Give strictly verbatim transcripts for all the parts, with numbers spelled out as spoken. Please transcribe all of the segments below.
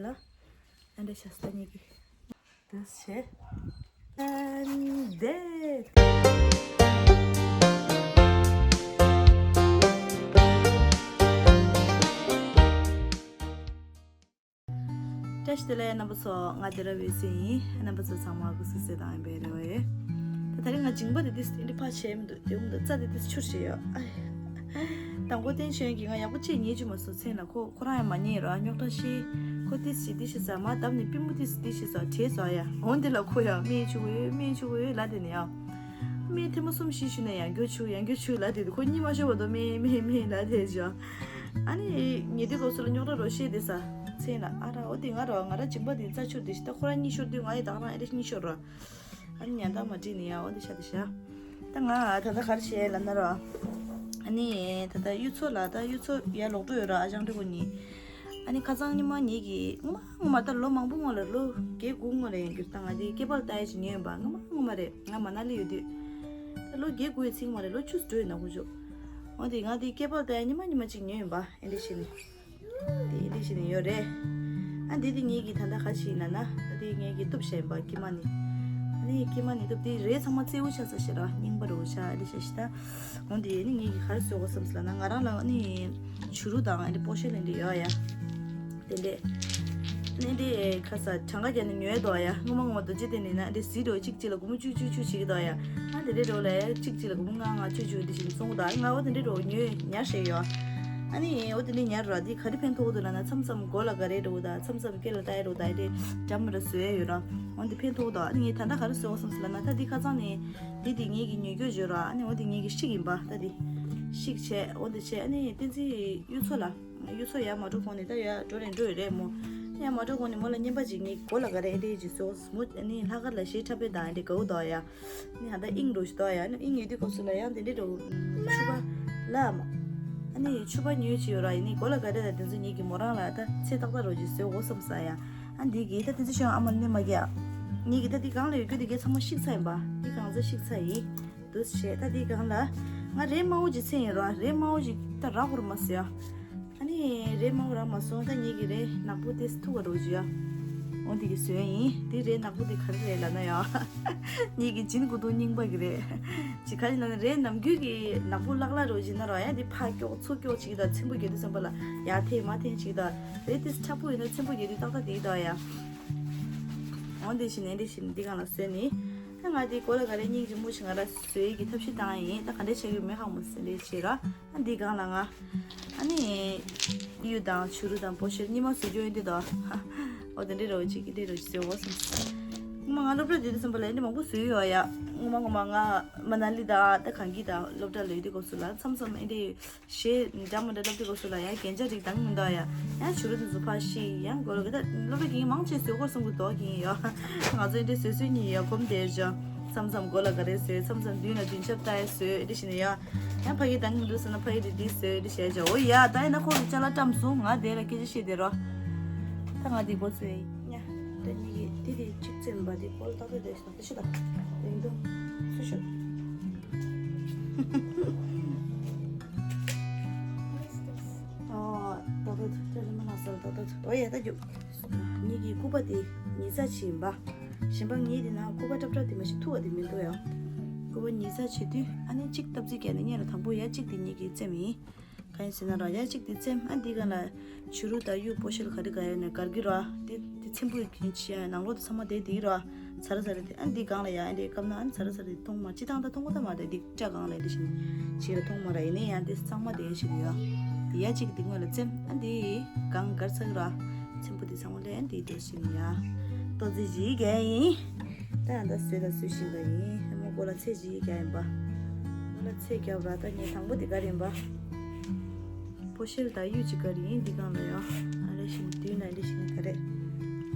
ལ། ཨ་འདྲ་ཤ་སྟག་གཉིས་ཀྱི། དུས་བྱས། ཨན་དེ། བཀྲ་ཤིས་བདེ་ལེགས། རྣམ་པ་ཚོ། ང་དེ་ར་བའི་སྲིད་ཡིན། རྣམ་པ་ཚོ་ཚང་མ་སྐུ་གཟུགས་གསལ་ཐང་ཡིན་པའི་རེ་བ་ཡོད། ད་དེ་རིང་ང་མཇིང་པ་དེ་ཏིས་ཏིས་འདི་ཕ་བྱས་མི་འདུག་དེ་འུ་འདུག་རྩ་དེ་ཏིས་ཆུར་བྱས་ཡོད། ཨ། དང་པོ་བསྟན་ཆོས་ཀྱིས་ང་ཡག་པོ་ཅིག་ཉེས་ཅིག་མ་སོང་མཚན་ལ་ཁོ་ཁོ་རང་ཡང་མ་ཉེས་ར་རྙོག་དྲ་ཤི། ཁོ་ཏིས་ཤི་ཏིས་ཤི་ཟ་མ་བཏབ་ནས་པི་མོ་ཏིས་ཏིས་ཤི་ཟ་བྲེས་ཟ་ཡ། འོན་དེ་ལ་ཁོ་ཡང་སྨན་ཆུ་གོ་ཡོད་སྨན་ཆུ་གོ་ཡོད་ལ་དེ་ནས་ཡང་། སྨན་ཐེངས་མ་གསུམ་བཞི་ཞུས་ནས་ཡང་འགྱོ་ཆུ་ཡང་འགྱོ་ཆུ་ལ་དེ་ཁོ་གཉིད་མ་ཤོར་བ་དོ་སྨན་སྨན་སྨན་ལ་དེ་བྱ། ཨ་ནི་ཉེ་དུས་སྐབས་སུ་ལ་རྙོག་དྲ་རོ་ཤེས་དེ་ས་མཚན་ལ་ཨ་ར་འོ་དེ་ང་ར་ང་ར་མཇིང་པ་དེ་རྩ་ཆུར་དེ་ཤི་ད་ཁོ་རང་གཉིད་ཤོར་དུས་ང་ཡི་དག་རང་ཨེ་རེ་གཉིད་ཤོར་ར། ཨ་ནི་ཉན་དང་མ་བྲིས་ནི་ཡ་འོ་འདི་ཤ་འདི་ཤ། ད་ང་ད་ལྟ་ག་རེ་བྱས་ལབ་ན་ར། ཨ་ནི་ད་ལྟ་གཡུ་མཚོ་ལ་ད་གཡུ་མཚོ་ཡར་ལོག་འགྲོ་ཡོད་ར་ཨ་ཅང་འགྲོ་གོ་ནི། ཨ་ནི་ཁ་སང་ཉི་མ་ངེད་ཀྱིས་སྔོན་མ་སྔོན་མ་ད་ལོ་མང་པོ་སྔོན་ལ་ལོ་བརྒྱད་དགུ་སྔོན་ལ་ཡིན་གྱུར་ད་ང་དེ་སྐེད་པར་ལྟ་ཡ་ཞིག་ཉོས་ཡིན་པ་སྔོན་མ་སྔོན་མ་རེད་ང་མ་ན་ལི་ཡོད་དུས། ད་ལོ་བརྒྱད་དགུ་ཡི་ཚིག་མ་རེད་ལོ་བཅུ་ཙམ་འགྲོ་ཡོད་ན་གོ་ཆོག་འོ་དེ་ང་དེ་སྐེད་པར་ལྟ་ཡ་ཉི་མ་ཉི་མ་གཅིག་ཉོས་ཡིན་པ་ཨེ་འདྲ་བྱས་ནི། དེ་འདི་ཞིག་ནས་ཡོད་རེད། ཨ་འདི་དེ་ངེད་ཀྱི་ད་ལྟ་ག་ཞིག་ཡིན་ན་ན་ད་དེ་ངེད་ཀྱི་གཏུབ་བྱས་ཡིན་པ་ཀྱི་མ་ནི། ཨ་ནི་ཀྱི་མ་ནི་གཏུབ་དེ་རེད་ཚང་མ་རྩེའུ་ཆ་ས་ཞེ་ར་རྙིང་པ་རུ་ཆ་ཨ་འདི་ཤ་ཤི་ད། འོན་ཏེ་ནི་ངེད་ཀྱི་ག་རེ་བཟོ་དགོས་བསམ་སི་ལ་ན་ང་རང་ལ་ཨ་ནི་བྱུ་རུ་དང་ཨ་འདི་པོ་ཤེ་ལེན་འདི་ཡོད་ཡ། དེ་འདྲས། ནི་འདི་ཁ་ས་གྲངས་ཀ་རྒྱ་ནི་ཉོས་དོ་ཡ་སྔོན་མ་སྔོན་མ་རྡོ་རྗེ་དེ་ནི་ན་འདི་ཟི་རོ་གཅིག་གཅིག་ལ་སྒོར་མོ་བཅུ་བཅུ་བཅུ་བྱེད་ཀྱི་དོ་ཡ། ཨ་དེ་འདྲས་རོ་ལ་ཡ་གཅིག་གཅིག་ལ་སྒོར་མོ་ལྔ་ལྔ་བཅུ་བཅུ་འདི་བཞིན་བཙོང་གི་དོ་ང་འོ་དེ་འདྲས་རོ་ཉོས་ཉར་བྱས་ཡོད། ཨ་ནི་འོ་དེ་འདྲས་ཉར་ར་འདི་ག་རེ་ཕན་ཐོགས་འདུག་ལ་ན་མཚམས་མཚམས་མགོ་ལ་ག་རེ་འགྲོ་གི་དང་མཚམས་མཚམས་སྐེ་ལ་ལྟ་ཡ་འགྲོ་གི་དང་ཨེ་འདྲས་འདྲ་མི་འདྲ་བཟོ་ཡ་ཡོད་ར། འོ་འདི་ཕན་ཐོགས་དོ་ཨ་ནི་ངས་ད་ལྟ་ག་རེ་བཟོ་བསམ་སི་ལ་ན་ད་འདི་ཁ་སང་ནས་འདི་འདི་ངེད་ཀྱི་ཉོས་རྒྱུ་བརྗོད་ར་ཨ་ནི་འོ་འདི་ངེད་ཀྱི་ཤིག་ཡིན་པ་ད་འདི་ཤིག་བྱས་འོ་འདི་བྱས་ཨ་ནི་བསྟན་འཛིན་གཡུ་མཚོ་ལ། གཡུ་མཚོ་ཡར་མ་འགྲོ་གོང་ནས་ད་ཡར་འགྲོ་རན་འགྲོ་ཡི་རེད་མོ། ཡར་མ་འགྲོ་གོང་ནས་མོ་ལ་རྔན་པ་ཅིག་ངས་མགོ་ལ་ག་རེ་ཨེ་འདྲས་ཅིག་བཟོ་མོ་ཨ་ནི་ལྷག་དཀར་ལ་གཞས་འཁྲབ་པའི་དང་ཨེ་འདྲས་དགའ་བོ་འདུག་ཡ། ནི་ཧ་ད་ཨིང་འགྲོ་ཞིག་འདུག་ཡ་ནི་ཨིང་ཡོད་དུས་སྐབས་སུ་ལ་ཡང་དེ་འདྲས་འགྲོ་ཕྱུ་པ་ལ་མ། ཨ་ནི་ཕྱུ་པ་ཉོས་ཅིག་ཡོད་ར་ཡིན་ནི་མགོ་ལ་ག་རེ་ད་དེ་ཚོ་ངེད་ཀྱི་མོ་རང་ལ་ད་ཚེ་ཏག་ཏག་རོ་ཅིག་བཟོ་དགོས་བསམ་ས་ཡ། ཨ་འདི་གི་ད་དེ་ཚོ་ཤོང་ཨ་མ་ནི་མ་གི་ཡ། ངེད་ཀྱི་ད་འདི་གང་ལ་ཡོད་རྒྱུ་དེ་གའི་ཚང་མ་ཤིག་ཚ་ཡིན་པ། འདི་གང་ཚ་ཤིག་ཚ་ཡིན། འདུག་བྱས་ད་འདི་གང་ལ། ང་རའི་དམར་བོ་ཅིག་ཚེ་ཡིན་རོ་རའི་དམར་བོ་ཅིག་ད་རག་པོར་མ་ཟེར་ཡ། ཨ་ནི་རེད་མ་འོ་རང་མ་སོང་ད་ངེད་ཀྱི་རེད་ནག་པོ་དེ་ཐུག་ག་རོགས་བྱོས་ཡ། འོ་འདི་གི་བཟོས་ཡིན་དེ་རེད་ནག་པོ་དེ་ག་རེ་རེད་ལབ་ན་ཡ། ངེད་ཀྱི་སྦྱིན་དགོས་དོན་རྙིང་པ་གི་རེད། ཅི་ག་རེ་ལབ་ན་རེད་ནམ་རྒྱུན་གྱི་ནག་པོ་ལག་ལག་རོགས་བྱེད་ན་རོགས་ཡ་འདི་ཕ་སྐྱོག་ཚུར་སྐྱོག་བྱེད་ཀྱི་ད་ཚེམ་པོ་རྒྱག་དུས་ཙམ་པ་ལ་ཡ་ཐེ་མ་ཐེ་བྱེད་ཀྱི་ད་རེད་དེ་ཁྲག་པོ་ཡིན་ན་ཚེམ་པོ་རྒྱག་དུས་ཏག་ཏག་དེ་གི་ད་ཡ། འོ་འདི་བྱེད་ནས་འདི་བྱེད་ནས་འདི་གང་ལ་བཟོས་ནི། ད་ང་འདི་སྒོ་ལ་ག་རེ་སྙིང་རྗེ་མོ་ཞིག་ང་ར་བཟོས་ཀྱི་ཐབས་ཤེས་བཏང་ཡིན་ད་ག་འདྲས་བྱེད་ཀྱི་མེད་ཧ་མོ་ཟེར་འདྲས་བྱེད་ར། ཨ་འདི་སྒང་ལ་ང་། ཨ་ནི། གཡུ་དང་བྱུ་རུ་དང་པོ་ཤེལ་གཉིས་མ་བཟོ་རྒྱུ་ཡིན་འདི་དོ། འོ་དེ་འདྲའི་རོ་ཅིག་གི་འདྲའི་རོ་ཅིག་བཟོས་འོ་སོང་། ངོ་མ་ང་སློབ་གྲྭ་དེ་དུས་ཙམ་པ་ལ་འདི་མང་པོ་བཟོས་ཡོད་ཡ། ངོ་མ་ངོ་མ་ང་མ་ན་ལི་དང་ད་གང་གི་དང་སློབ་གྲྭ་ལ་ཡོད་དུས་སྐབས་སུ་ལ་མཚམས་མཚམས་ཨེ་འདྲའི་གཞས་འདྲ་མི་འདྲ་སློབ་དུས་སྐབས་སུ་ལ་ཡང་རྒྱན་ཆ་རིགས་དང་མི་འདུག་ཡ། ཡང་བྱུ་རུ་དེ་ཚོ་ཕར་ཤི་ཡང་སྒོ་ལ་གི་ད་སློབ་གྲྭ་གི་མང་ཆེ་བཟོས་སྐོར་གསུམ་གི་དོག་གི་ཡིན་ཡ། ང་ཚོ་ཨེ་འདྲའི་བཟོས་བཟོས་གཉིས་ཡ་གོམ་བསྡད་ཅོ། མཚམས་མཚམས་སྒོ་ལ་ག་རེ་བཟོས་མཚམས་མཚམས་མདུན་ལ་མདུན་ཆབ་ལྟ་ཡ་བཟོས་ཨེ་འདྲ་ཞིག་ནས་ཡ། ཡང་ཕ་གི་དང་གི་མི་འདུག་ཟེར་ན་ཕ་གི་དེ་འདི་བཟོས་འདི་བྱས་བྱས་འོ་ཡ་ད་ཡིན་ན་ཁོང་གི་ཅ་ལག་བཀྲམ་སོང་ང་དེ་ལ་སྐད་ཆ་བཤད་དེ་རོ། ད་ང་དེ་སྒོ་ཚོས་ཡ་ད་གཉིས་ཀྱི་དེ་དེ་གཅིག་བཙེམ་པ་དེ་སྒོ་ལ་ཏག་ཏག་བསྡད་ཤག་དེ་ཤི་ད་དེ་འདུག་སུ་ཤོད། ཨོ་ཏག་ཏག་ཏག་ཏག་མ་ན་སལ་ཏག་ཏག་ཏག་ཏག་ཡ་ད་རྒྱུག་གཉིས་ཀྱི་སྐུད་པ་དེ་ཉིས་རྩ་ཆེ་ཡིན་པ། གཞན་པ་ངའི་དེ་ན་སྐུད་པ་ཏྲབ་ཏྲབ་དེ་མ་གཞི་ཐུག་པ་དེ་མི་འདུག་ཡང་། སྐུད་པ་ཉིས་རྩ་བྱེད་དུས་ཨ་ནི་གཅིག་སྟབས་རྩིས་བརྒྱབ་ནས་སྔོན་ལ་དང་པོ་ཡ་གཅིག་དེ་ཉིད་ཀྱིས་བཙེམ་ཡིན། གང་ཡིན་ཟེར་ན་ར་ཡ་གཅིག་དེ་བཙེམ་ཨ་འདི་ག་ལ་བྱུ་རུ་དང་གཡུ་པོ་ཤེལ་ག་རེ་ག་ཡོད་ནས་གར་གི་ར་དེ་དེ་ཚེམ་བུ་ཡི་གིན་ཆི་ཡ་ནང་ལོགས་དེ་ཚང་མ་དེ་དེ་ར་ཚ་ར་ཚ་ར་དེ་ཨ་འདི་གང་ལ་ཡ་ཨ་འདི་སྐབས་ན་ཨ་ཚ་ར་ཚ་ར་དེ་མཐོང་མ་ཅི་ཐང་ད་མཐོང་གོ་ད་མ་རེད་འདི་སྐྲ་གང་ལ་འདི་བཞིན་ཅི་ར་མཐོང་མ་ར་ཡིན་ནའི་ཡང་དེ་གཙང་མ་དེ་ཞིག་ཡོད་དེ་ཡ་གཅིག་དེ་སྔོན་ལ་བཙེམ་ཨ་འདི་གང་གར་ཚ་གི་ར་ཚེམ་བུ་དེ་ཚང་མ་ལས་ཨ་འདི་དེ་ཞིག་ཡ་ཏོ་ཙི་ཞིག་གས་ཡིན། ད་ཡང་ད་བཟོས་ད་བཟོས་བཞིན་པ་ཡིན། ཧེ་མོ་མགོ་ལ་ཚད་ཅིག་རྒྱག་ཡིན་པ། མགོ་ལ་ཚད་རྒྱབ་ར་ད་ངས་དང་པོ་དེ་ག་རེ་ཡིན་པ། པོ་ཤེལ་ད་གཡུ་ཅིག་ག་རེ་ཡིན་འདི་གང་ལ་ཡ། ཨ་རེ་ཞིག་དུས་ན་རེ་ཞིག་ག་རེ།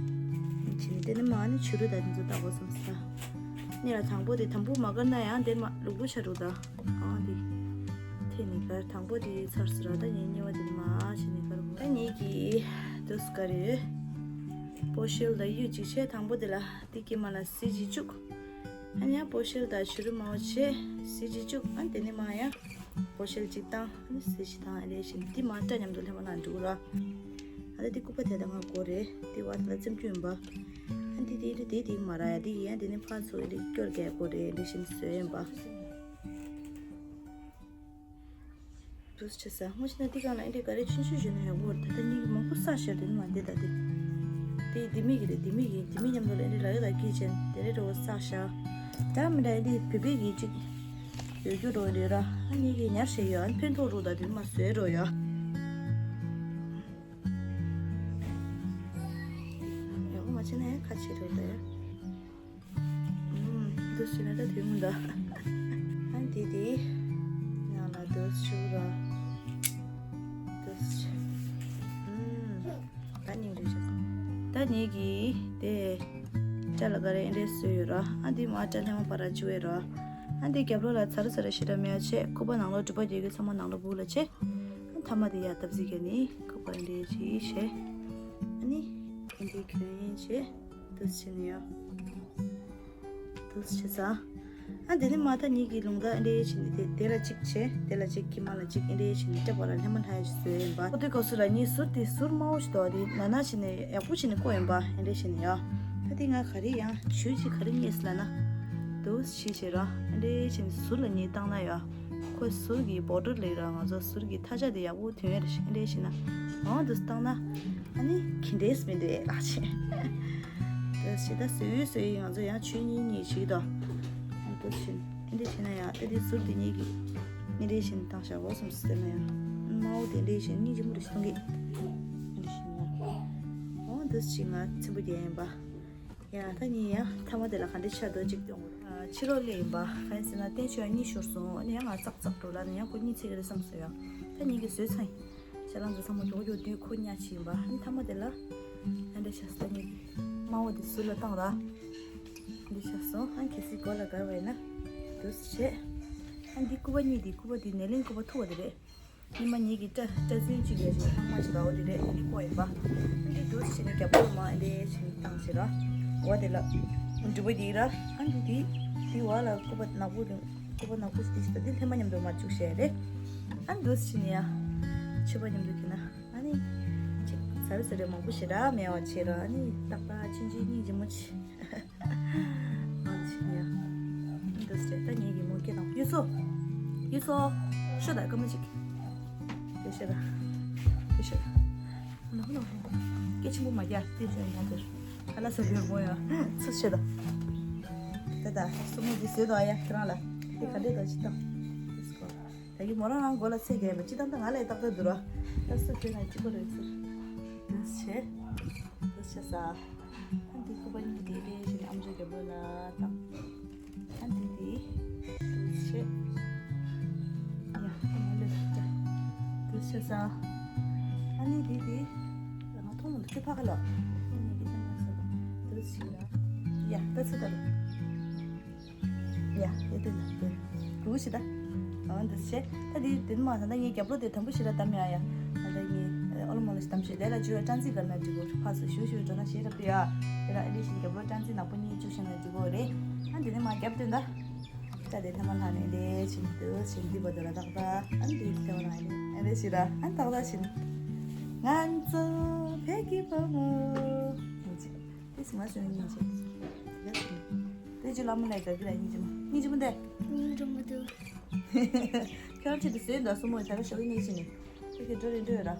ཕྱིན་དེ་ནི་མ་ནི་བྱུ་རུ་ད་དེ་ཚོ་ལྟ་དགོས་བསམ་ས། ནི་ལ་དང་པོ་དེ་དམ་བུ་མ་དཀར་ན་ཡང་དེ་མ་ལུག་བུ་ཆ་རུ་ད། ཨང་དེ། དེ་ནི་གར་དང་པོ་དེ་ཚར་སི་ར་ད་ངས་གཉིས་པ་དེ་མ་ཕྱིན་ནི་གར་ད་ངས་ཀྱི་དུས་ག་རེ། པོ་ཤེལ་ད་གཡུ་ཅིག་ཆེ་དང་པོ་དེ་ལ། དེ་ཀྱི་མ་ལ་གཟི་བརྗིད་བཅུག་ཨ་ནི་ཡང་པོ་ཤེལ་དང་བྱུ་རུ་མ་བོ་བྱས་གཟི་བརྗིད་བཅུག་ཨ་ནི་དེ་ནི་མ་ཡང་པོ་ཤེལ་གཅིག་བཏང་ཨ་ནི་གཟི་བརྗིད་བཏང་ཨ་ལས་བཞིན་དེ་མ་སྐྲ་མཉམ་དུ་ལྷན་པ་ན་འགྲོ་ར། ཨ་ད་འདི་སྐུད་པ་དེ་ད་ང་དགོས་རེད། འདི་བ་ད་ལ་བཙེམ་རྒྱུ་ཡིན་པ། ཨ་འདི་དེ་འདི་དེ་དེ་མ་ར་ཡ། འདི་ཡིན་ཡ། འདི་ནི་ཕར་ཚུར་འདི་སྐྱོར་རྒྱག་དགོས་རེད། འདི་བཞིན་བཟོས་ཡིན་པ། འདུག་བྱས་ས་སྔོན་ཆད་ན་འདི་གང་ལ་ཨེ་འདྲས་ག་རེ་ཆུང་ཆུང་བཞོན་ན་ཡག་པོ་རེད། ད་ལྟ་ཉིན་གྱི་མང་པོ་བསགས་ཤར་དེ་ནི་མ་འདི་ད་འདི། དེ་ལྡེ་མིག་གི་རེད། ལྡེ་མིག་གི་ལྡེ་མིག་མཉམ་དུ་ལ་ཨེ་འདྲས་ལ་ཡོད་ད་སྐྱིད་ཅན་དེ་རེད་འགྲོ་བསགས་ཤར། ད་མི་འདྲ་ཨེ་འདྲས་བོད་པའི་གི་ཅིག་ཡོད་རྒྱུ་འགྲོ་འདྲས་ར། ཨ་ནི་གི་ཉར་བྱས་ཡོད། ཨ་ནི་ཕན་ཐོགས་རུ་ད་དེ་ནི་མ་བཟོས་འགྲོ་ཡོད། ཡག་པོ་མ་བྱས་ན་ཡང་ཁ་ཕྱེ་རེད་ད་ཡ། ཨུམ། འདུག་བྱས་ན་ད་དེ་མོ་འདྲ། ཨ་འདི་དེ། ཡང་ལ་འདུག་བྱས་ར། འདུག་བྱས། ཨུམ། ད་སྙིང་རུས་བྱས། ད་ངེད་ཀྱིས་དེ། སྐྲ་ལ་ག་རེ་ཨེ་འདྲས་བཟོས་ཡོད་ར། ཨ་འདི་མ་སྐྲ་ལྷན་མ་པ་ར་བཅུ་བས་ར། ཨ་འདི་རྒྱབ་ལོགས་ལ་ཚར་ཚར་ཞེ་དྲག་མེད་ཡ་བྱས། སྐུད་པ་ནང་ལོགས་སྒྲུབ་པ་རྒྱག་གི་ཚང་མ་ནང་ལོགས་སྦུག་ལ་བྱས། ཨ་མཐའ་མ་དེ་ཡ་སྟབས་གཟིགས་ག་ནི་སྐུད་པ་ཨེ་འདྲས་ཅིག་བྱས། ཨ་ནི་ཨེ་འདྲས་གྱོན་ཡིན་བྱས། འདུག་བྱས་ནས་ཡ། འདུག་བྱས་ས། ཨ་འདི་ནི་མ་ད་ངེད་ཀྱི་རླུང་རྟ་ཨེ་འདྲས་བྱས་ནས་དེ་དེ་ལ་གཅིག་བྱས། དེ་ལ་གཅིག་གི་མ་ལ་གཅིག་ཨེ་འདྲས་བྱས་ནས་སྐྲ་བ་ལ་ལྷན་མ་ལྷ་ཡ་ཞིག་བཟོས་ཡིན་པ། ཁོ་དེ་སྐབས་སུ་ལ་ངའི་ཟུར་དེ་ཟུར་དམར་པོ་ཞིག་འདུག་དེ་ན་ན་བྱས་ནས་ཡག་པོ་བྱས་ནས་བཀོག་ཡིན་པ། ཨེ་འདྲས་བྱས་ནས་ཡ། ད་དེ་ང་ག་རེ་ཡང་ཇུས་ཅིག་ག་རེ་རྙེད་སོང་ལབ་ན། འདུག་བྱས་བྱས་ར་ཨེ་འདྲས་བྱས་ནས་ཟུར་ལ་ངས་བཏང་ན་ཡ། ཁོ་ཟུར་གྱི་བོ་ཌར་ལས་ར་ང་ཚོ་ཟུར་གྱི་མཐའ་ཆ་དེ་ཡག་པོ་ཐོན་ཡ་རེད། ཨེ་འདྲས་བྱས་ན། འོ་འདུག་བཏང་ན། ཨ་ནི་ག་འདྲས་མི་འདུག་ཨེ་ལགས་ཆེ། ད་ཞེ་ད་བཟོས་བཟོས་ཡིན། ང་ཚོ་ཡང་ཆོས་ཉིད་གཉིས་བྱེད་དོ། ཨ་འདུག་བྱས་ཨེ་འདྲས་བྱས་ན་ཡང་ད་དེ་ཟུར་དེ་གཉིས་ཀྱི་ཨེ་འདྲས་བྱས་ནས་བཏང་བཞག་གོ་སོང་ཟེར་ན་ཡང་དམར་པོ་དེ་འདྲས་བྱས་སྙིང་རྗེ་མོ་རེ་ཞིག་མཐོང་གི། ཨེ་འདྲས་བྱས་ན་འོ་འདུག་བྱས་ང་ཚེམ་པོ་རྒྱག་ཡིན་པ། ཡ་ད་ངས་ཡང་མཐའ་མ་དེ་ལ་ག་འདྲས་ཆགས་འདུག་ཅིག་སྟོན། ཕྱི་ལོགས་སླེབས་ཡིན་པ། གང་ཡིན་ཟེར་ན་བསྟན་ཆོས་ཡང་གཉིད་ཤོར་སོང་། ཨ་ནི་ཡང་ང་ཙག་ཙག་འགྲོ་ལ་ནི་ཡང་ཁོ་གཉིད་སད་ཀྱི་རེད་བསམ་སོང་ཡ། ད་ངེད་ཀྱིས་བཟོས་ཚར་ཡིན། ཞལ་ལག་འཛིན་ཚང་མ་མགྱོགས་མགྱོགས་བསྡུས་ཁོ་ཉལ་ཕྱིན་ཡིན་པ། ཨ་ནི་མཐའ་མ་དེ་ལ་ཨ་འདྲས་ཆགས་སོང་། ད་ངེད་ཀྱིས་དམར་པོ་དེ་ཟུར་ལ་བཏང་ར། ཨ་འདྲས་ཆགས་སོང་། ཨ་ནི་གལ་སྲིད་མགོ་ལ་དགའ་བས་ན་འདུག་སེ་བྱས། ཨ་འདི་སྐུད་པ་གཉིས་དེ་སྐུད་པ་དེ་ནེ་ལེན་སྐུད་པ་ཐུག་པ་དེ་རེད། ཉི་མ་གཉིས་ཀྱི་སྐྲ་སྐྲ་རྫུན་གཅིག་ལས་བྱུང་ལྷག་མ་ཞིག་འདྲ་བོ་དེ་རེད། ཨ་ནི་ཁོ་ཡིན་པ། ཨ་འདི་འདུག་སེ་བྱས་ནས་རྒྱབ་ལོགས་མ་ཨ་འདྲས་བྱས་ནས་བཏང་ཞེ་ར། འོ་དེ་ལ་འགྲུལ་པ་འདི་ར། ཨ་འདི་འདི་འདི་བ་ལ་སྐུད་པ་ནག་པོ་འདི་སྐུད་པ་ནག་པོ་ཞིག་འདི་ཞིག་ད་འདི་ལྷན་མ་མཉམ་དུ་མ་བཅུག་ཞེ་རེད། ཨ་འདུག་སེ་བྱས་ནས་ཡ་མཆོད་པ་མཉམ་དུ་གྱིས་ན། ཨ་ནི་ཅིག་ཟ་རེ་ཟ་རེ་མང་པོ་ཞེ་དྲག་མེད་པ་བྱས་ར། ཨ་ནི་ཏག་ཏག་ཆུང་ཆུང་སྙིང་རྗེ་མོ་ཆེ། ཨ་ནི་ཡ། འདི་ཟེར་ད་ངེད་ཀྱི་མོ་སྐད་དང་གཡུ་མཚོ། གཡུ་མཚོ། ཤོད་ད་སྐར་མ་གཅིག་དེ་ཤོད་ད། དེ་ཤོད་ད། ལོ་ལོ་ལོ། སྐད་ཆེན་པོ་མ་རྒྱག་དེ་ཤོད་ཡ་དེར། ཁ་ལག་ཟ་རྒྱུར་མོ་ཡ། ཚུར་ཤོད་ད། ད་ད་སྲུ་མོ་འདི་བཟོས་དང་ཡ་ཁྱེད་རང་ལ། དེ་ག་འདྲས་དང་ཅི་དང་། ད་གི་མོ་རང་རང་མགོ་ལ་ཚད་རྒྱས་པ་ཅི་དང་ད་ང་ལས་ཏག་ཏག་འདུག་ར། ད་སུ་ཁྱོད་ན་གཅིག་པ་རེད་ཟེར། འདི་བྱས། འདི་བྱས་ས། ཨ་འདི་སྐུད་པ་གཉིས་དེ་རེ་བཞིན་ཨམ་ཅོག་རྒྱབ་ལོགས་ལ་བཏང་། ཨ་འདི་དེ། འདི་བྱས། ཡ་ད་མ་ལོས་ད། འདི་བྱས་ས། ཨ་ནི་དེ་དེ། ང་མཐོང་མི་འདུག་ཁྱོད་ཕ་ག་ལ། ཁྱོད་གཉིས་ཀྱི་སེམས་ལ་ཟེར། འདི་བྱས་ལ། ཡ་ད་ཚོད་ད་ལ། ཡ་ཡ་དེ་ལ་དེ་རུ་ཞིག་ད། ཨ་འདི་བྱས། ད་དེ་དེ་མ་ཟ་ད་ངའི་རྒྱབ་ལོགས་དེ་དམ་པོ་ཞིག་ལ་བསྡམས་ཡ་ཡ། ད་ད་ངའི་ཨོ་ལོ་མོ་ལ་ཞིག་བསྡམས་ཞིག་དེ་ལ་བཅུ་ཡ་སྤྲང་རྩི་ག་ན་འགྲིག་གོ་ཕ་སུ་ཞུ་ཞུ་འགྲོ་ན་ཞེ་རབ་ཏུ་ཡ། དེ་ལ་ཨེ་ལེ་ཞིག་རྒྱབ་ལོགས་སྤྲང་རྩི་ནག་པོ་གཉིས་བཅུག་ཞིག་ན་འགྲིག་གོ་རེད། ཨ་འདི་ནི་མ་རྒྱབ་སྟོན་ད། ད་དེ་ཐ་མ་ལྷ་ནས་ལས་ཕྱིན་དུ་ཕྱིན་འདི་བར་དུ་ལ་ཏག་ཏག་ཨ་འདི་ཐེ་བ་ན་ཨེ་ལེ་ཞིག་ར་ཨ་ཏག་ཏག་ཕྱིན། ང་ཚོ་བོད་ཀྱི་བུ་མོ། དེ་སི་མ་སོན་སྙིང་རྗེ། དེ་ག་སོང་། དེ་ཅི་ལ་མོ་ལས་ག་གི་ར་སྙིང་རྗེ་མོ། སྙིང་རྗེ་མོ་འདི། སྙིང་རྗེ་མོ་འདུག་ཁྱོད་ཅི་དུ་སོན་ད་སོ་མོ་ད་ག་ཤོག་གི་ནས་ཕྱིན་ནས། དེ་གི་འགྲོ་རེ་འགྲོ་ཡོད་ར།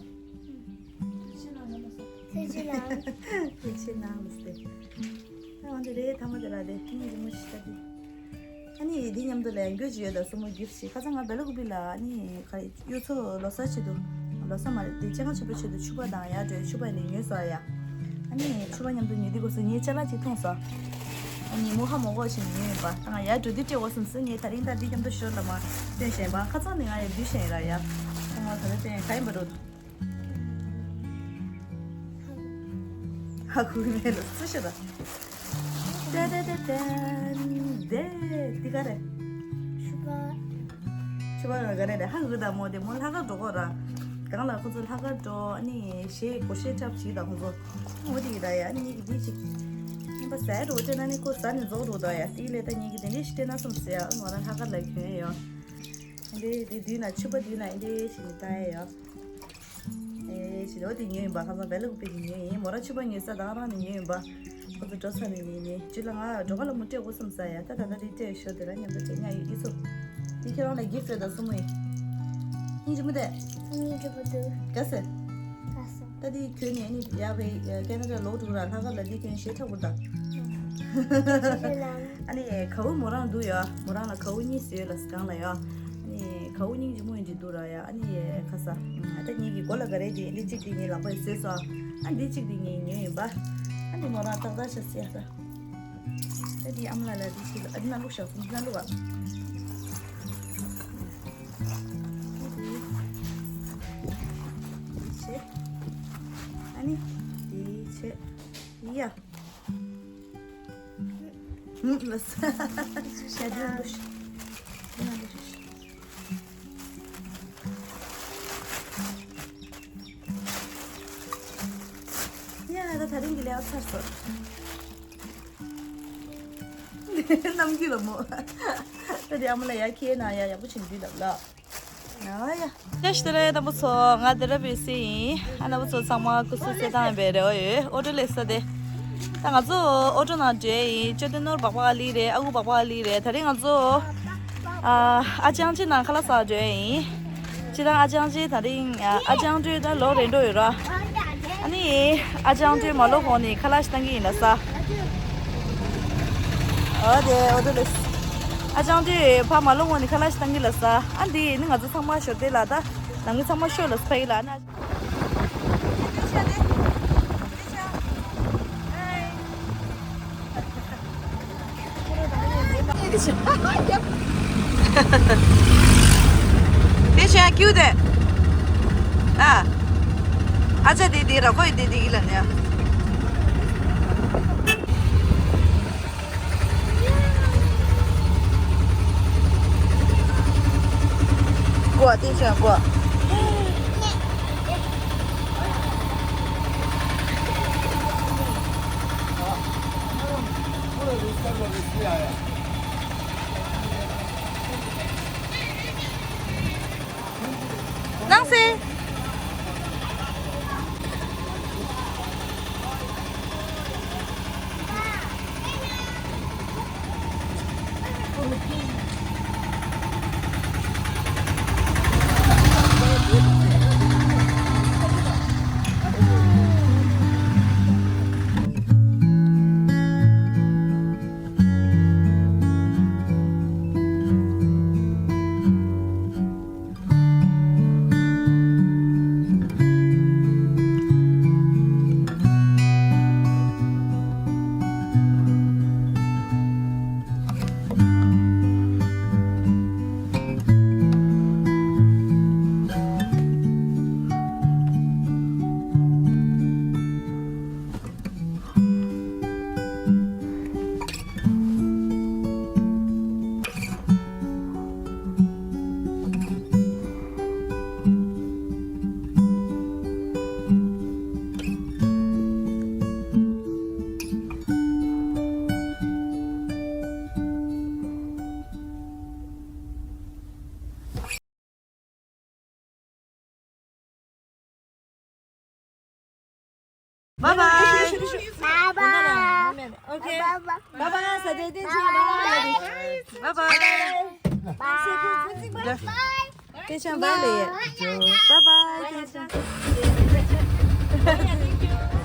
ཚེ་ཆེ་ལ། ཚེ་ཆེ་ན་མི་སྟེ། ད་འོན་ཏེ་རེད་ཐ་མ་དེ་ལ་དེ་སྙིང་རྗེ་མོ་ཞིག་ལྟ་དེ། ཨ་ནི་འདི་མཉམ་དུ་ལ་ཡང་འགྱོད་ཅིག་ཡོད་ད་སོ་མོ་གིབ་ཞིག་ཁ་སང་ང་བེ་ལ་ཀུ་པི་ལ་ཨ་ནི་ག་རེ་གཡུ་མཚོ་ལོ་གསར་ཆེད་དུ་ལོ་གསར་མ་རེད་དེ་སྤྱང་ཆེན་པོ་ཆེད་དུ་ཕྱུ་པ་དང་ཡར་འགྲོའི་ཕྱུ་པ་ནས་ཉོས་སོང་ཡ། ཨ་ནི་ཕྱུ་པ་མཉམ་དུ་ཉོས་དུས་སྐབས་སུ་ངའི་ཅ་ལག་ཅིག་མཐོང་སོང་། ཨ་ནི་མོ་ཧ་མོ་གོ་ཞིག་ཉོས་ཡིན་པ་ད་ང་ཡར་འགྲོ་དུས་སྤྲད་འོ་སོང་ཟེར་ངས་ད་རིང་ད་འདི་མཉམ་དུ་ཤོར་ལ་མ་སྟོན་བཞིན་པ་ཁ་སང་ནས་ང་ཡར་འདུས་བཞིན་ཡིན་ར་ཡ། ཁོང་ང་ད་ལྟ་སྟོན་ག་ཡིན་པ་འགྲོ། ཧ་གོ་གི་མེད་ལ་སུ་ཤེས་ད། ཏེ་ཏེ་ཏེ་ཏེ། འདི་འདི་ག་རེ། ཕྱུ་པ། ཕྱུ་པ་ག་རེ་རེད་ཧ་གོ་གི་ད་མོ་དེ་མོ་ལྷག་དཀར་འགྲོ་གོ་ར། གང་ལ་ཁོ་ཚོ་ལྷག་དཀར་འགྲོ་ཨ་ནི་ཞེས་གོ་ཤེས་འཁྲབ་ཞིག་ད་ཁོ་ཚོ། མོ་དེ་ཡི་ད་ཡ་ཨ་ནི་གི་དེ་ཅིག་ཉིན་པ་ཟས་འགྲོ་སྤྲད་ན་ནི་ཁོ་ཟ་ནི་རྫོགས་འགྲོ་ད་ཡ་དེ་ལས་ད་ཉིན་གི་དེ་འདྲས་ཞིག་སྤྲད་ན་སོང་ཟེར་ཡ་མོ་རང་ལྷག་དཀར་ལ་གྱོན་ཡ་ཡོ། འདི་འདི་དུས་ན་ཕྱུ་པ་དུས་ན་འདི་ཞིག་ནི་ད་ཡ་ཡོ། ཨེ་ ཕྱི་ལོ་དེ་ཉོས་ཡིན་པ། ཁ་སང་བེ་ལ་ཀུ་པེ་དེ་ཉོས་ཡིན། མོ་རང་ཕྱུ་པ་ཉོས་ས་ད་ག་རང་ནས་ཉོས་ཡིན་པ། ཁོ་ཚོ་འགྲོ་ཚར་ནས་ཉོས་ནས་ཅི་ལ་ང་འགྲོ་ག་ལ་མོ་སྤྲད་དགོས་བསམ་ས་ཡ། ད་ད་ད་དེ་སྤྲད་ཤོར་དེ་ར་མཉམ་དུ་དེ་ཉག་ཡོད་ཀྱི་ཚོ། དེ་ཁྱེད་རང་ལ་གིཕ་རེད་ད་སྲུ་མོ་ཡིན། སྙིང་རྗེ་མོ་དེ། སྙིང་རྗེ་པོ་འདུག་ག་ཟེ། ག་ཟེ། ད་དེ་ཁྱོད་ནས་ནི་ཡ་བའི་ཀེ་ན་ཌ་ལོག་འགྲོ་ར་ལྷག་ག་ལ་དེ་ཁྱོད་ཞེ་ཁྲག་པོ་ད། ཨ་ནི་གའུ་མོ་རང་འདུག་ཡ། མོ་རང་ལ་གའུ་གཉིས་ཟེར་ལ་སྒང་ལ་ཡ། ཨ་ནི་གའུ་སྙིང་རྗེ་མོ་ཡིན་གྱི་འདུག་ར་ཡ། ཨ་ནི་ཁ་ས། ཨ་ད་ངེད་ཀྱི་མགོ་ལ་ག་རེ་དེ་འདི་གཅིག་དེ་ངའི་ལག་པ་ཡི་བཟོས་སོ། ཨ་འདི་གཅིག་དེ་ངའི་ཉོས་ཡིན་པ། ཨ་འདི་མོ་རང་ཏག་ཏག་ཤ་སི་ཡ་ད། ད་འདི་ཨ་མ་ལ་ལ་འདི་ཞིག་ལ་ཨ་འདི་ན་ལུག་ཤག་སུམ་ན་ལུག་ཨ། འདི་བྱེད། ཨ་ནི་འདི་བྱེད། ཡ། ལ་ས། ཤ་དེ་ན་ལུག་ཤག་དེ་ན་ལུག་ཤག་ཡ་ད་ད་རིང་གི་ལས་ཚར་སོང་། ནམ་རྒྱུན་ལ་མོ། ད་དེ་ཨ་མ་ལ་ཡ་ཁྱེད་ན་ཡ་ཡག་པོ་བྱེད་འདུག་ལབ་ལ། ཨ་ཡ། བཀྲ་ཤིས་བདེ་ལེགས་རྣམ་པ་ཚོ། ང་དེ་ར་བི་སི་ཡིན། ཨ་རྣམ་པ་ཚོ་ཚང་མ་སྐུ་གཟུགས་གསལ་ཐང་ཡིན་པའི་རེ་བ་ཡོད། ཨོ་ཊོ་ལེ་ས་དེ། ད་ང་ཚོ་ཨོ་ཊོ་ནང་འགྲོ་ཡིན། ཅོ་ཏེ་ནོར་སྦག་སྦག་ལི་རེད། ཨ་ཁུ་སྦག་སྦག་ལི་རེད། ད་རིང་ང་ཚོ་ཨ་ཅང་ཅི་ནང་ཁ་ལག་ཟ་འགྲོ་ཡིན། ཅི་ད་ཨ་ཅང་ཅི་ད་རིང་ཨ་ཅང་ཏོའི་ད་ལོ་རེ་འགྲོ་ཡོད་ར། ཨ་ནི་ཨ་ཅང་ཏོའི་མ་ལོ་གོང་ནས་ཁ་ལག་ཞིག་བཏང་གི་ཡིན་ལ་ས། ཨོ་དེ་ཨོ་དེ་ལེ། ཨ་ཅང་ཏོའི་ཕ་མ་ལོ་གོང་ནས་ཁ་ལག་ཞིག་བཏང་གི་ལ་ས། ཨ་འདི་ནི་ང་ཚོ་ཚང་མ་ཞོར་དེ་ལ་ད་ནང་མི་ཚང་མ་ཤོད་ལ་ས་ཕ་ཡི་ལ་ན། དེ་བྱས་ཀྱུ་དེ། ཨ། ཨ་ཅག་དེ་དེ་ར་ཁོ་ཡི་དེ་དེ་ཡི་ལ་ནས། གོ་དེ་བྱས་གོ། ནང་སེ། Bye bye. Bye bye. Okay. Bye bye. Bye bye. Bye bye. Bye bye. Bye bye. Bye bye. Bye bye. Bye bye.